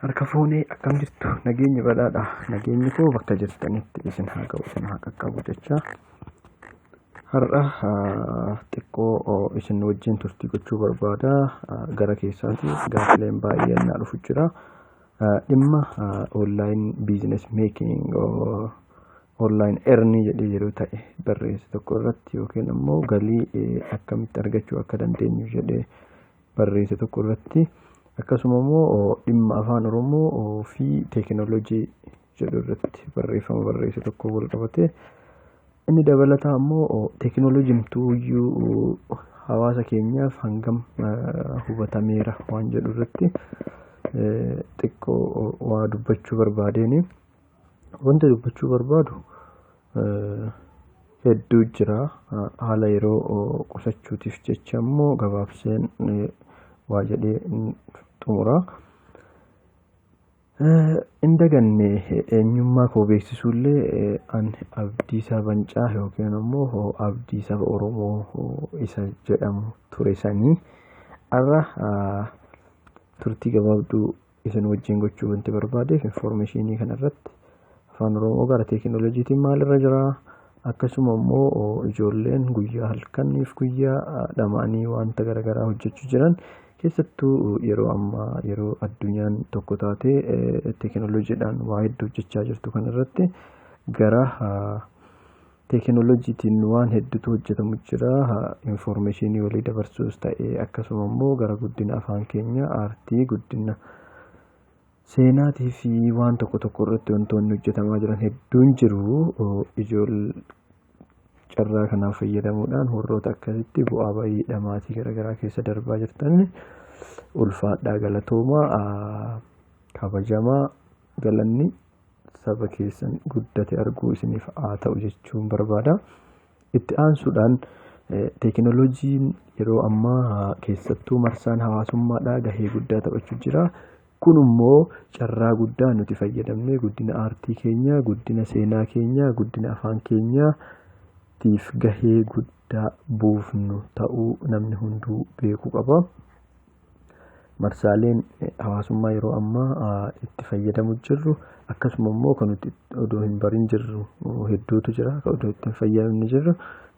Harka fuunee akkam jirtu? Nageenyi badhaadha. Nageenyi koo bakka jirtanitti isin haa ga'u, isin haa qaqqabu jecha. Har'a xiqqoo isin wajjin turtii gochuu barbaada. Gara keessaati gaaffileen baay'een naa dhufu jira. Dhimma online business making, online earning jedhee yeroo ta'e barreesse tokko irratti yookiin immoo galii akkamitti argachuu akka dandeenyu jedhee barreesse tokko irratti, akkasuma immoo dhimma afaan Oromoo fi teekinooloojii jedhu irratti barreeffama barreesse tokko wal qabate. Inni dabalataa immoo teekinooloojiin iyyuu hawaasa keenyaaf hangam hubatameera waan jedhu irratti xiqqoo waa dubbachuu barbaadeeni. Wanta dubbachuu barbaadu hedduu jira. Haala yeroo qusachuutiif jecha immoo gabaabseen waa jedhee xumura. Hin daganne eenyummaa koo beeksisuullee, an Abdiisaa Bancaa yookiin immoo Abdii Saba Oromoo isa jedhamu ture sanii har'a turtii gabaabduu isin wajjin gochuu wanti barbaadeef information kanarratti afaan Oromoo gara teekinooloojiitiin maalirra jira, akkasuma immoo ijoolleen guyyaa halkaniif guyyaa dhama'anii wanta garaagaraa hojjechuu jiran, keessattuu yeroo ammaa yeroo addunyaan tokko taatee teekinooloojiidhaan waa hedduu hojjechaa jirtu kanarratti gara teekinooloojiitiin waan hedduutu hojjetamu jira. Information walii dabarsuus ta'ee, akkasuma immoo gara guddina afaan keenya, aartii, guddina seenaatii fi waan tokko tokko irratti wantoonni hojjetamaa jiran hedduun jiru. Ijoollee carraa kanaaf fayyadamuudhaan warroota akkasitti bu'aa bahii dhamaatii garaagaraa keessa darbaa jirtan, ulfaadhaa, galatoomaa, kabajamaa, galanni saba keessan guddate arguu isiniif haa ta'u jechuun barbaada. Itti aansuudhaan teekinooloojiin yeroo ammaa keessattuu marsaan hawaasummaadhaa gahee guddaa taphachuu jira. Kun immoo carraa guddaa nuti fayyadamnee guddina aartii keenyaa, guddina seenaa keenyaa, guddina afaan keenyaatiif gahee guddaa buufnu ta'uu namni hunduu beekuu qaba. Marsaaleen hawaasummaa yeroo ammaa itti fayyadamu jirru, akkasuma immoo kan nuti odoo hin barin jirru hedduutu jira. Kan odoo itti hin fayyadamne jirru,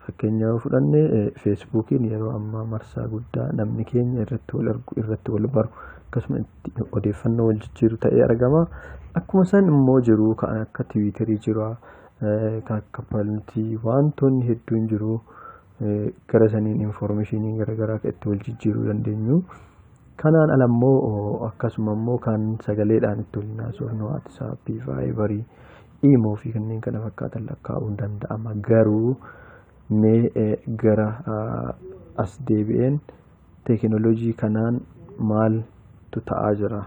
fakkeenya yoo fudhanne, Feesbuukiin yeroo ammaa marsaa guddaa namni keenya irratti wal argu, irratti wal baru, akkasuma itti odeeffannoo wal jijjiiru ta'ee argama. Akkuma san immoo jiru kan akka Tiwiiterii jira, kan akka Palntii, wantoonni hedduun jiru, gara saniin information garaagaraa kan itti wal jijjiiruu dandeenyu. Kanaan ala immoo akkasuma immoo kan sagaleedhaan itti waliin haasofnu Waatsaappii, Vaayibarii, Iimoo fi kanneen kana fakkaatan lakkaa'uun danda'ama. Garuu mee gara as deebi'een teekinooloojii kanaan maaltu ta'aa jira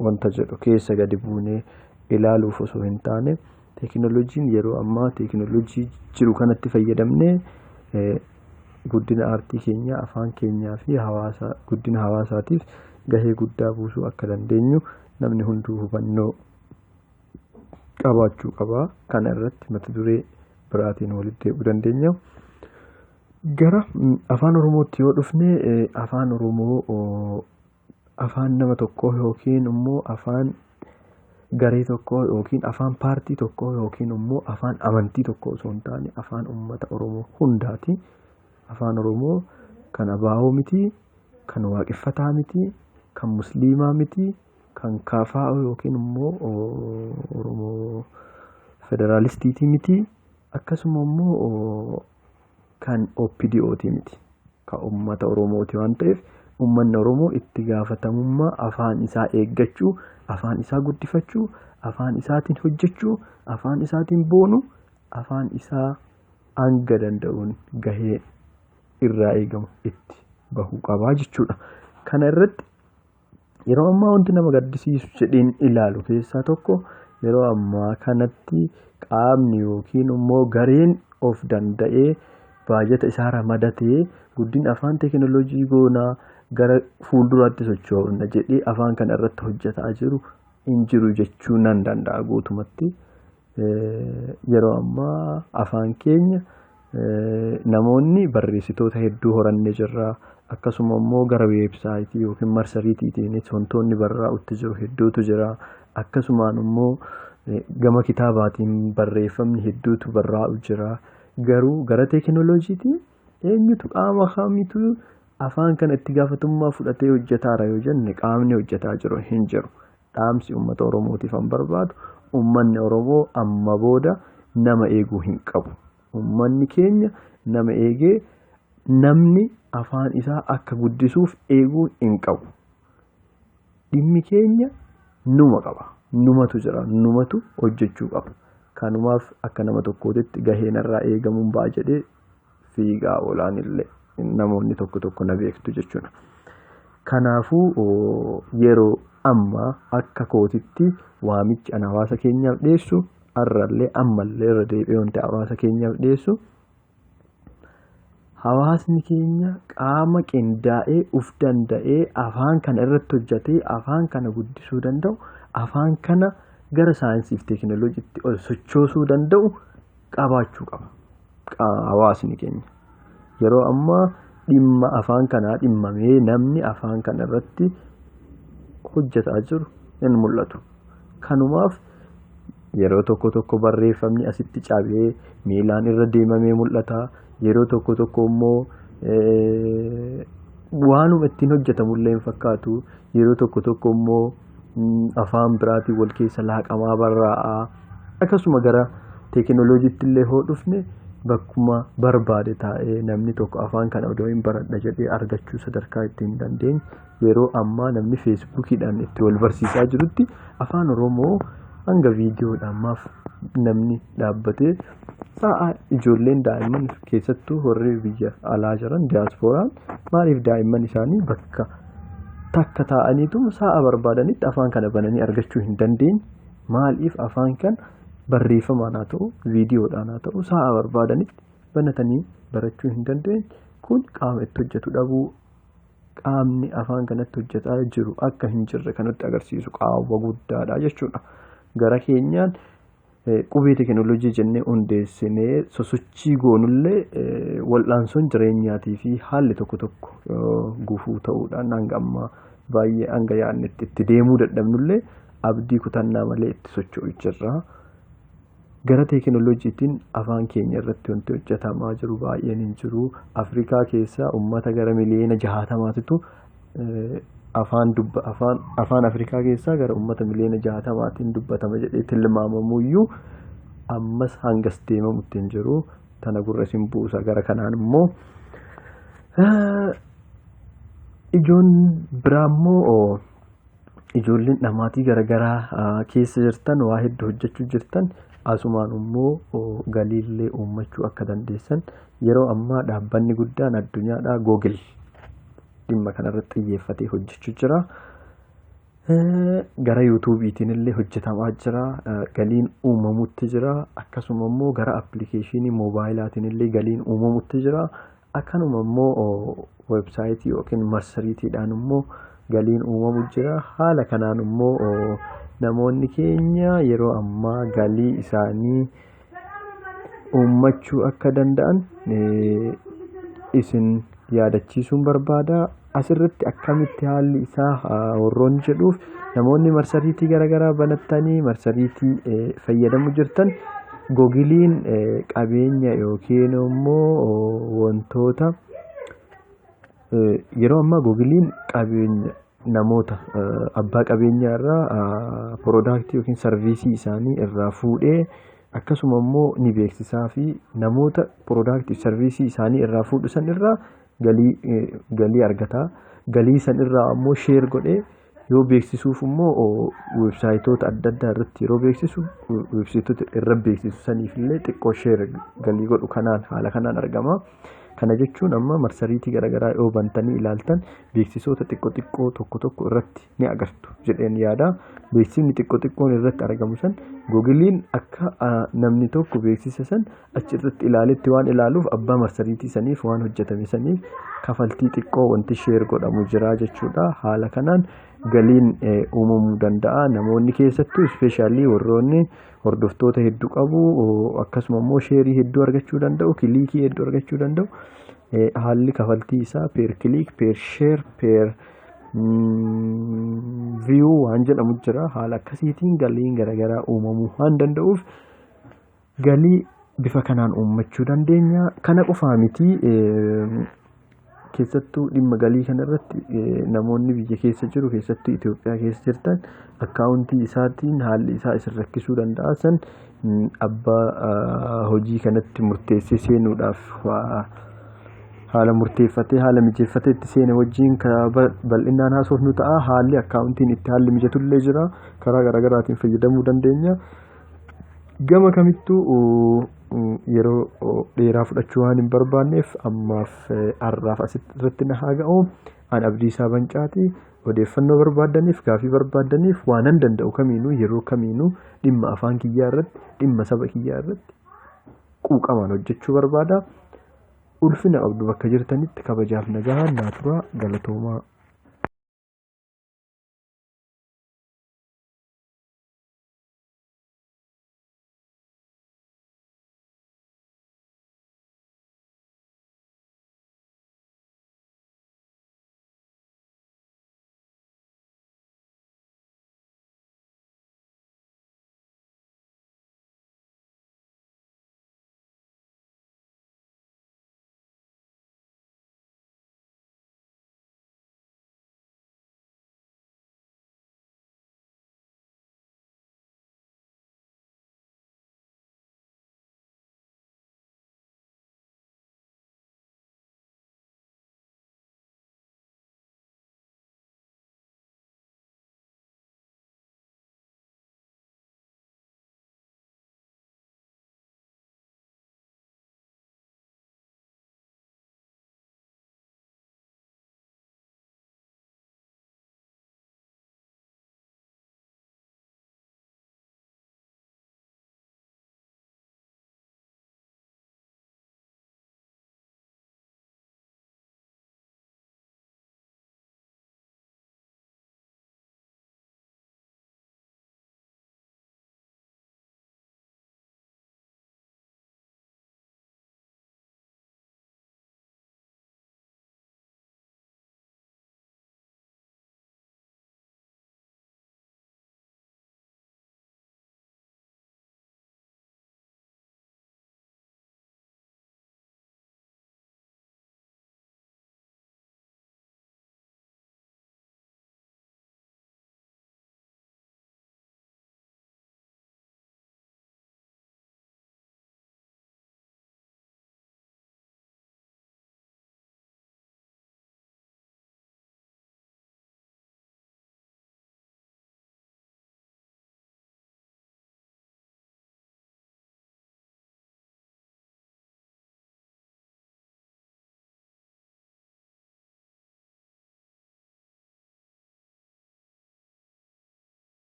wanta jedhu keessa gadi buunee ilaaluuf osoo hin taane, teekinooloojiin yeroo ammaa teekinooloojii jiru kanatti fayyadamnee guddina aartii keenyaa, afaan keenyaa fi hawaasa, guddina hawaasaatiif gahee guddaa buusuu akka dandeenyu namni hunduu hubannoo qabaachuu qaba. Kana irratti mata duree biraatiin walitti deebi'uu dandeenya. Gara afaan Oromootti yoo dhufne, afaan Oromoo afaan nama tokkoo yookiin immoo afaan garee tokkoo yookiin afaan paartii tokkoo yookiin immoo afaan amantii tokkoo osoo hin taane afaan uummata Oromoo hundaati. Afaan Oromoo kan ABO miti, kan waaqeffataa miti, kan musliimaa miti, kan KFO yookiin immoo Oromoo federaalistiitii miti, akkasuma immoo kan OPDOtii miti. Kan uummata Oromooti waan ta'eef, uummanni Oromoo itti gaafatamummaa afaan isaa eeggachuu, afaan isaa guddifachuu, afaan isaatiin hojjechuu, afaan isaatiin boonu, afaan isaa hanga danda'uun gahee irraa eegamu itti bahuu qabaa jechuudha. Kana irratti yeroo ammaa wanti nama gaddisiisu jedheen ilaalu keessaa tokko, yeroo ammaa kanatti qaamni yookiin immoo gareen of danda'ee baajata isaa ramadatee guddina afaan teekinooloojii goonaa, gara fuulduraatti socho'na jedhee afaan kana irratti hojjetaa jiru hin jiru jechuu nan danda'a guutumatti. Yeroo ammaa afaan keenya namoonni barreessitoota hedduu horannee jirra. Akkasuma immoo gara weebsaayitii yookiin marsariitiitiinis wantoonni barraa'utti jiru hedduutu jira. Akkasumaan immoo gama kitaabaatiin barreeffamni hedduutu barraa'u jira. Garuu gara teekinooloojiitiin eenyutu, qaama kamitu afaan kana itti gaafatamummaa fudhatee hojjetaara yoo jenne, qaamni hojjetaa jiru hin jiru. Dhaamsi uummata Oromootiif an barbaadu, uummanni Oromoo amma booda nama eeguu hin qabu. Uummanni keenya nama eegee namni afaan isaa akka guddisuuf eeguu hin qabu. Dhimmi keenya numa qaba. Numatu jira. Numatu hojjechuu qaba. Kanumaaf akka nama tokkootitti gahee narraa eegamuun ba'a jedhee fiigaa oolaan illee namoonni tokko tokko na beektu jechuudha. Kanaafuu yeroo ammaa akka kootitti waamichi an hawaasa keenyaaf dhiyeessu, har'allee ammallee irra deebi'ee wanti hawaasa keenyaaf dhiyeessu, hawaasni keenya qaama qindaa'ee uf danda'ee afaan kana irratti hojjetee afaan kana guddisuu danda'u, afaan kana gara saayinsii fi teekinooloojiitti ol sochoosuu danda'u qabaachuu qaba hawaasni keenya. Yeroo ammaa dhimma afaan kanaa dhimmamee namni afaan kana irratti hojjetaa jiru hin mul'atu. Kanumaaf yeroo tokko tokko barreeffamni asitti cabee miilaan irra deemamee mul'ata. Yeroo tokko tokko immoo waanuma ittiin hojjetamullee hin fakkaatu. Yeroo tokko tokko immoo afaan biraatiin wal keessa laaqamaa barraa'a. Akkasuma gara teekinooloojiitti illee hoo dhufne, bakkuma barbaade taa'ee namni tokko afaan kana odoo hin baradha jedhee argachuu sadarkaa ittiin hin dandeenye, yeroo ammaa namni feesbuukiidhaan itti wal barsiisaa jirutti, afaan Oromoo hanga viidiyoodhaan maaf namni dhaabbatee sa'a ijoolleen daa'imman, keessattuu warri biyya alaa jiran, diyaaspooraan, maaliif daa'imman isaanii bakka takka taa'aniitu sa'a barbaadanitti afaan kana bananii argachuu hin dandeenye? Maaliif afaan kana barreeffamaan haa ta'u, viidiyoodhaan haa ta'u, sa'a barbaadanitti banatanii barachuu hin dandeenye? Kun qaama itti hojjetu dhabuu, qaamni afaan kanatti hojjetaa jiru akka hin jirre kan nutti agarsiisu qaawwa guddaadha jechuudha. Gara keenyaan qubee teekinooloojii jennee hundeessinee sosochii goonullee, wal'aansoon jireenyaatii fi haalli tokko tokko gufuu ta'uudhaan hanga ammaa baay'ee hanga yaadnetti itti deemuu dadhabnullee, abdii kutannaa malee itti socho'u jirra. Gara teekinooloojiitiin afaan keenya irratti wanti hojjetamaa jiru baay'een hin jiru. Afrikaa keessaa uummata gara miliyoona 60tu afaan dubba afaan afaan Afrikaa keessaa gara uummata miliyoona 60n dubbatama jedhee tilmaamamuyyuu, ammas hangas deemamutti hin jiru. Tana gurra isin buusa. Gara kanaan immoo ijoon biraa immoo, ijoolleen dhamaatii garaagaraa keessa jirtan, waa hedduu hojjechuu jirtan, asumaan immoo galiillee uummachuu akka dandeessan, yeroo ammaa dhaabbanni guddaan addunyaadhaa Google dhimma kanarratti xiyyeeffatee hojjechuu jira. Gara yuutuubiitiin illee hojjetamaa jira. Galiin uumamutti jira. Akkasuma immoo gara appilikeeshinii moobaayilaatiin illee galiin uumamutti jira. Akkanuma immoo weebsaayitii yookiin marsariitiidhaan immoo galiin uumamu jira. Haala kanaan immoo namoonni keenya yeroo ammaa galii isaanii uummachuu akka danda'an isin yaadachiisuun barbaada. Asirratti akkamitti haalli isaa warroon jedhuuf, namoonni marsariitii garaagaraa banattanii marsariitii fayyadamu jirtan, Googiliin qabeenya yookiin immoo wantoota yeroo ammaa Googiliin qabeenya namoota abbaa qabeenyaa irraa product yookiin service isaanii irraa fuudhee, akkasuma immoo ni beeksisaa fi namoota product service isaanii irraa fuudhu san irraa galii argata. Galii san irraa ammoo share godhee yoo beeksisuuf immoo weebsaayitoota adda addaa irratti yeroo beeksisu, weebsaayitoota irra beeksisu saniif illee xiqqoo share galii godhu kanaan haala kanaan argama. Kana jechuun amma marsariitii garaagaraa yoo bantanii ilaaltan, beeksisoota xiqqoo xiqqoo tokko tokko irratti ni agartu jedheen yaada. Beeksifni xiqqoo xiqqoon irratti argamu san Googiliin akka namni tokko beeksisa san achirratti ilaaletti waan ilaaluuf, abbaa marsariitii saniif waan hojjetame saniif kafaltii xiqqoo wanti share godhamu jira jechuudha. Haala kanaan galiin uumamuu danda'a. Namoonni keessattuu especially warroonni hordoftoota hedduu qabu, akkasuma immoo share hedduu argachuu danda'u, click hedduu argachuu danda'u. Haalli kafaltii isaa per click, per share, per view waan jedhamu jira. Haala akkasiitiin galiin garaagaraa uumamuu waan danda'uuf galii bifa kanaan uummachuu dandeenya. Kana qofaa miti, keessattuu dhimma galii kanarratti namoonni biyya keessa jiru, keessattuu Itoophiyaa keessa jirtan, akkaawuntii isaatiin haalli isaa isin rakkisuu danda'a. San abbaa hojii kanatti murteessee seenuudhaaf haala murteeffatee, haala mijeeffatee itti seene wajjin bal'inaan haasofnu ta'a. Haalli akkaawuntiin itti haalli mijatullee jira, karaa garaagaraatiin fayyadamuu dandeenya. Gama kamittuu yeroo dheeraa fudhachuu waan hin barbaanneef ammaaf har'aaf asirratti na haa ga'u. An Abdiisaa Bancaati. Odeeffannoo barbaaddaniif, gaafii barbaaddaniif, waanan danda'u kamiinuu, yeroo kamiinuu dhimma afaan kiyyaa irratti, dhimma saba kiyyaa irratti quuqamaan hojjechuu barbaada. Ulfina qabdu bakka jirtanitti kabajaaf nagahaan naa turaa, galatoomaa.